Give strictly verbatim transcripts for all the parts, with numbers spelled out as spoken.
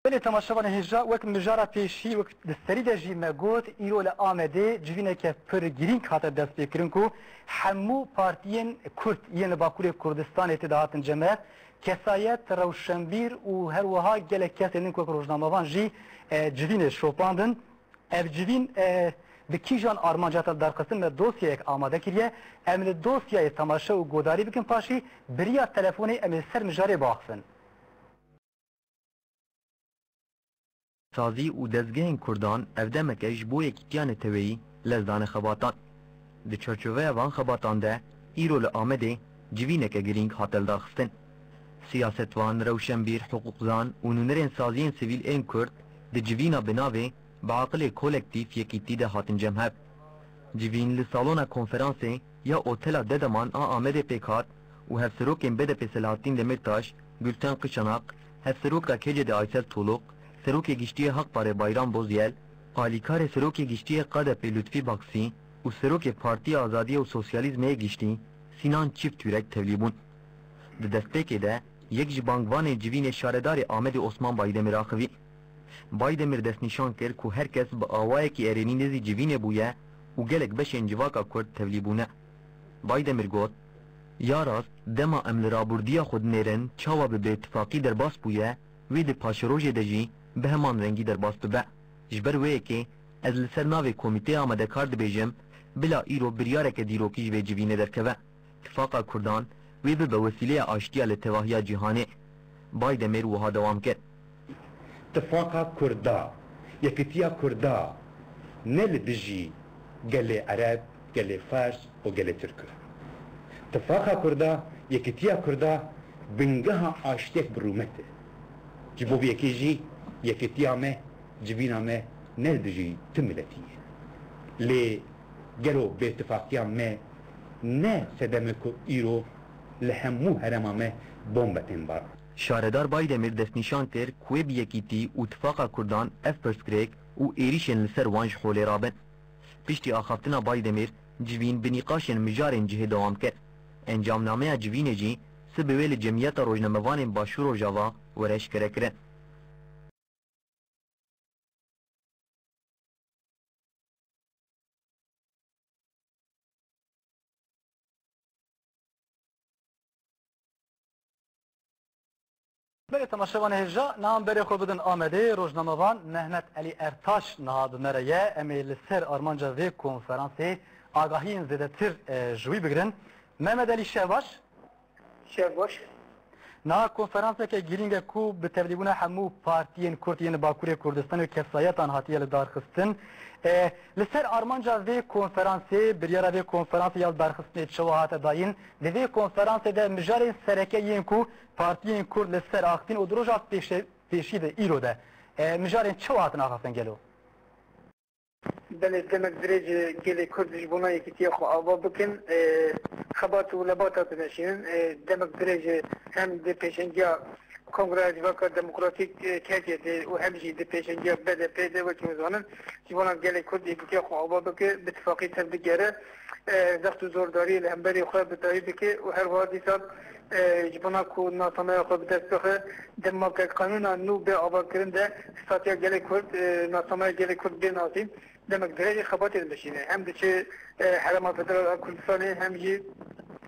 Belê temaşevanê hêja, wek mijara pêşî, wek di serî de jî me got, îro li Amedê civîneke pir girîng hate destpêkirin ku hemû partiyên Kurd yên li Bakurê Kurdistanê tê de hatin cem hev. Kesayet, rewşenbîr û her wiha gelek kesên din ku wek rojnamevan jî, e, civînê şopandin. Ev civîn, e, bi kîjan armanc hate lidarxistin, me dosyayek amade kiriye. Em li dosyayê temaşe û godarî bikin, paşî bi riya telefonê em ê li ser mijarê biaxivin. Sazî û dezgehên Kurdan ev demeke ji bo yekîtiya neteweyî lez dane xebatan. Di çarçoveya van xebatan de îro li Amedê civîneke girîng hate lidarxistin. Siyasetvan, rewşenbîr, hiqûqzan û nûnerên saziyên sivîl ên Kurd di civîna bi navê Bi Aqilê Kolektîf Yekîtî de hatin cem hev. Civîn li salona konferansê ya Otela Dedeman a Amedê pêk hat û hevserokên B D P Selahattîn Demirtaş, Gülten Kışanak, hevseroka K C D Aysel Toluk, serokê giştî yê Hakparê Bayram Bozyel, alîkarê serokê giştî yê K D P Lutfî Baksî û serokê Partiya Azadiyê û Sosyalîzmê yê Giştî Sinan Çiftürek tevlî bûn. Di destpêkê de yek ji bangvanên civînê şaredarê Amedê Osman Baydemir axivî. Baydemir destnîşan kir ku her kes bi awayekî erênî nêzî civînê bûye û gelek beşên civaka Kurd tevlî bûne. Baydemir got, Ya rast, dema em li rabûrdiya xwe dinêrin, çawa bi bêtifaqî derbas bûye, wê di paşerojê de jî bi heman rengî derbas bibe. Ji ber wê yekê ez li ser navê komîteya amadekar dibêjim, bila îro biryareke dîrokî ji vê civînê derkeve. Tifaqa Kurdan wê bibe wesîleya aştiya li tevahiya cîhanê. Baydemir wiha dewam kir. Tifaqa Kurda, yekitiya Kurda ne li dijî gelê Ereb, gelê Fars û gelê Tirk e. Tifaqa Kurda, yekitiya Kurda bingeha aştiyek bi rûmet e. Ji bo vê yekê jî yekitiya me, civîna me ne li dijî tu miletî ye. Lê gelo bêtifaqiya me ne sedem e ku îro li hemû herêma me bombe tên baran? Şaredar Baydemir destnîşan kir ku wê bi yekîtî û tifaqa Kurdan ev pirsgirêk û êrîşên li ser wan ji holê rabin. Piştî axaftina Baydemir, civîn bi nîqaşên mijarên cihê dewam kir. Encamnameya civînê jî sibê wê li Cemiyeta Rojnamevanên Başûr Rojava were eşkerekirin. Belê temaşevanê hêja, niha em berê xwe bidin Amedê, rojnamevan Mehmet Elî Ertaş niha bi me re ye. Em ê li ser armanca vê konferansê agahiyên zêdetir, e, ji wî bigirin. Mehmet Elî, şev baş. Şev baş. Niha konferanseke girîng e ku bi tevlîbûna hemû partiyên Kurd yên li Bakurê Kurdistanê û kesayetan hatiye lidarxistin. E, li ser armanca vê konferansê, biryara vê konferansê ya lidarxistinê çawa hate dayîn? Di vê konferansê de mijarên sereke yên ku partiyên Kurd li ser axiftin û di roja pêşe-, pêşî de îro de, e, mijarên çawa hatin axaftin gelo? Belê, demek dirêj e gelê Kurd ji bona yekîtiya xwe ava bikin, e, xebat û lebata bimeşînin. E, demek dirêj e hem di pêşengiya Kongreya Civaka Demokratîk, e, K C D û hem jî di pêşengiya B D P de, wekî hûn zanin, ji bona gelê Kurd yekîtiya xwe ava bike, bi tifaqî tevbigere, e, zext û zordariyê li hemberî xwe bi dawî bike û her wiha dîsa, e, ji bona ku nasnameya xwe bi dest bixe, dema ke qanûna nû bê avakirin de statiya gelê Kurd, e, nasnameya gelê Kurd bê nasîn, demek dirêj e xebatê dimeşîne. Hem diçe, e, Herêma Federal a Kurdistanê, hem jî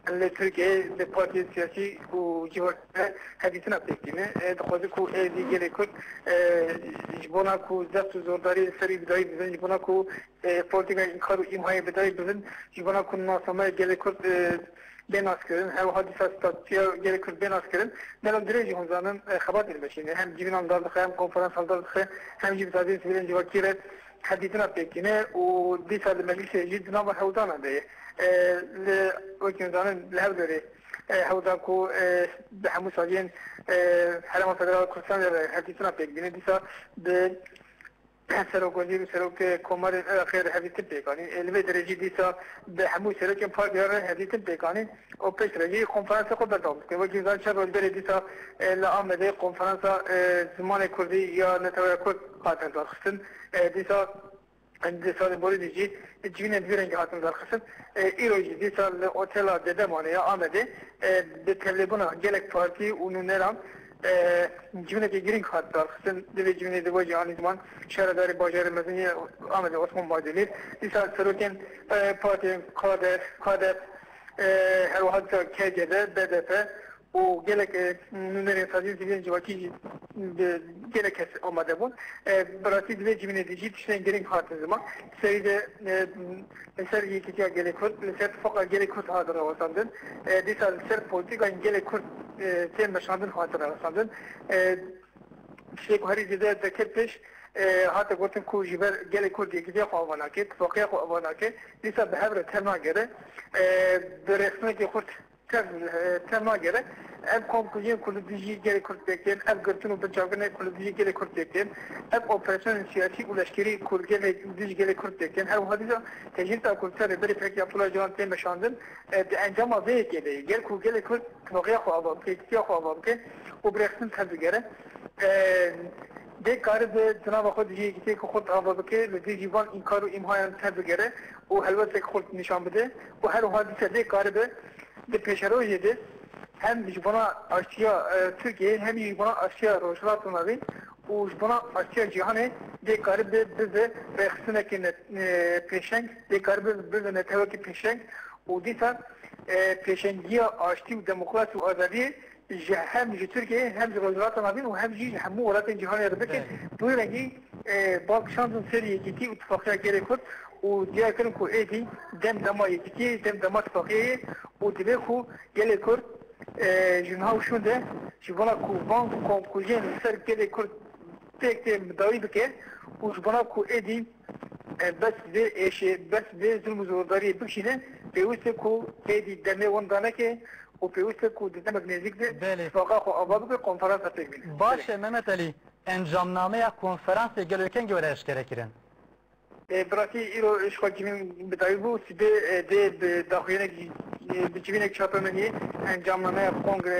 li Tirkiyeyê di partiyên siyasî û civakî de hevdîtina pêk tîne. E, dixwaze ku êdî gelê Kurd, e, ji bona ku zext û zordariyê li ser wî bi dawî bibin, ji bona ku e, polîtîkayên înkar û îmhayê bi dawî bibin, ji bona ku nasnameya gelê Kurd, e, bê naskirin, her wiha dîsa statuya gelê Kurd bê naskirin, demek dirêj jî hûn zanin, e, xebatê dimeşîne. Hem civînan li dar dixe, hem konferansan li dar dixe, hem jî bi saziyên sivîlên civakî re hevdîtina pêk tîne û dîsa li meclîsê jî di nava hewldanan de ye. E, li, wekî hûn zanin, li Hewlêrê, e, hewldan ku, e, bi hemû saziyên, e, Herêma Federal Kurdistanê re hevdîtina pêk tîne, dîsa bi Serokwezîr û serokê komarên Iraqê re hevdîtin pêk anîn. Ê, li vê derê jî dîsa bi hemû serokên partiyan re hevdîtin pêk anîn û piştre jî konferansa xwe berdewam dikin. Wekî zanin çend roj berê dîsa, e, li Amedê konferansa, e, zimanê kurdî ya Neteweya Kurd hate darxistin. E, dîsa di salên borî de jî civînên vî rengî hatin darxistin. E, îro jî dîsa li Otela Dedemanê ya Amedê, e, bi tevlêbûna gelek partî û nûneran E, civînekê girîng hat darxistin. Di vê civînê de wê jî anî ziman şaredarê bajarê mezin yê Amedê Osman Baydemîr, dîsa serokên, e, partiyên Kader, Kadep, e, her wiha dîsa K C D, B D P û gelek, e, nûnerên saziyên sivîlên civakî jî bi gelek kes amade bûn. E, bi rastî di vê civînê de jî tiştên girîng hatin ziman. Serî de, e, li ser yekîtiya gelê Kurd, li ser tifaqa gelê Kurd hat rawestandin. E, dîsa li ser polîtîkayên gelê Kurd, e, tên meşandin hate rawestandin. E, tiştê ku herî zêde derket pêş, e, hate gotin ku ji ber gelê Kurd yekîtiya xwe ava nake, tifaqiya xwe ava nake, dîsa bi hev re tev nagere. E, bi rêxistinekî xurt tev, e, tev nagere. Ev komkujiyên ku li dijî gelê Kurd pêk tên, ev girtin û binçavkirinên ku li dijî gelê Kurd pêk tên, ev operasyonên siyasî û leşkerî ku li gelê, li dijî gelê Kurd pêk tên, her wiha dîsa tecrîta ku li ser rêberê P K K Abdullah Ocalan tê meşandin, e, di encama vê yekê de ye. Ger ku gelê Kurd tifaqiya xwe ava bike, yekîtiya xwe ava bike û bi rêxistin tev bigere, e, dê karibe di nava xwe de jî yekîtiyeke xurt ava bike, li dijî van înkar û îmhayan tev bigere û helwestek xurt nîşan bide û her wiha dîsa dê karibe di pêşerojê de hem ji bona aştiya, e, Tirkiyeyê hem jî ji bona aştiya Rojhilata Navîn û ji bona aştiya cîhanê dê karibe bibe rêxistineke ne-, e, pêşeng, dê karibe bibe neteweke pêşeng û dîsa, e, pêşengiya aştî û demokrasî û azadiyê ji hem ji Tirkiyeyê hem ji Rojhilata Navîn û hem jî ji hemû welatên cîhanê re bikin. Belê. Bi wî rengî, e, bal kişandin ser yekîtî û tifaqiya gelê Kurd û diyar kirin ku êdî dem dema yekîtiyê, dem dema tifaqiyê ye û divê ku gelê Kurd, e, ji niha û şûnde ji bona ku van komkujiyên li ser gelê Kurd pêk tê midawî bike û ji bona ku êdî, e, bes vê êşê, bes vê zilm û zordariyê bikişîne, pêwîst e ku êdî demê winda neke û pêwîst e ku di demek nêzîk de Belê. tifaqa xwe ava bike, konferansa pêk bîne. Baş e, Mehmet Elî, encamnameya konferansê gelo kengê were eşkere kirin? E, bi rastî îro ji xwe civîn bi dawî bû, sibê, e, dê bi daxuyaniyek, e, bi civînek çapemeniyê encamnameya kongre,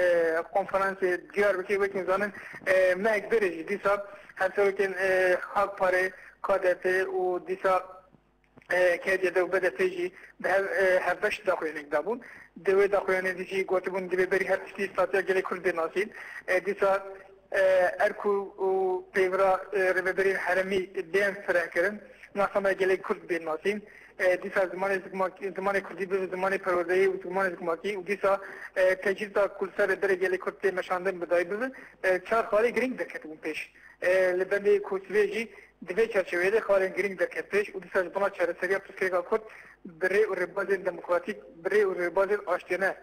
konferansê diyar bike. Wekî zanin, e, mehek berê jî dîsa hevserokên, e, Halk Parê, K D P û dîsa, e, K C D û B D P jî bi hev, e, hevbeş daxuyaniyek dabûn. Di wê daxuyaniyê de jî gotibûn, divê berî her tiştî statuya gelê Kurd bê nasîn. E, dîsa, e, erk û, û peyvira, e, rêveberiyên herêmî bên firehkirin, nasnameya gelê Kurd bên nasîn. E, dîsa zimanê zikmak-, zimanê Kurdî bibe zimanê perwerdeyê û zimanê zikmakî û dîsa, e, tecrîda ku li ser rêberê gelê Kurd tê meşandin bi dayî bibe. E, çar xalê girîng derketibûn pêş. E, li bendê ku sibê jî di vê çarçeveyê de xalên girîng derket pêş û dîsa ji bona çareseriya pirsgirêka Kurd bi rê û rêbazên demokratîk, bi rê û rêbazên aştiyane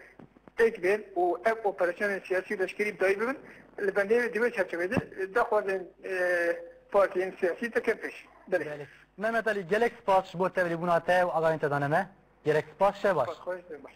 pêk bên û ev operasyonên siyasî û leşkerî bi dayî bibin, li bendê di vê çarçeveyê de daxwazên, e, partiyên siyasî dikin pêş. Belê. Belê. Mehmet Elî, gelek spas ji bo tevlîbûna te û agahiyên te dane me. Gelek spas, şev baş. Spas, xweş, şev baş.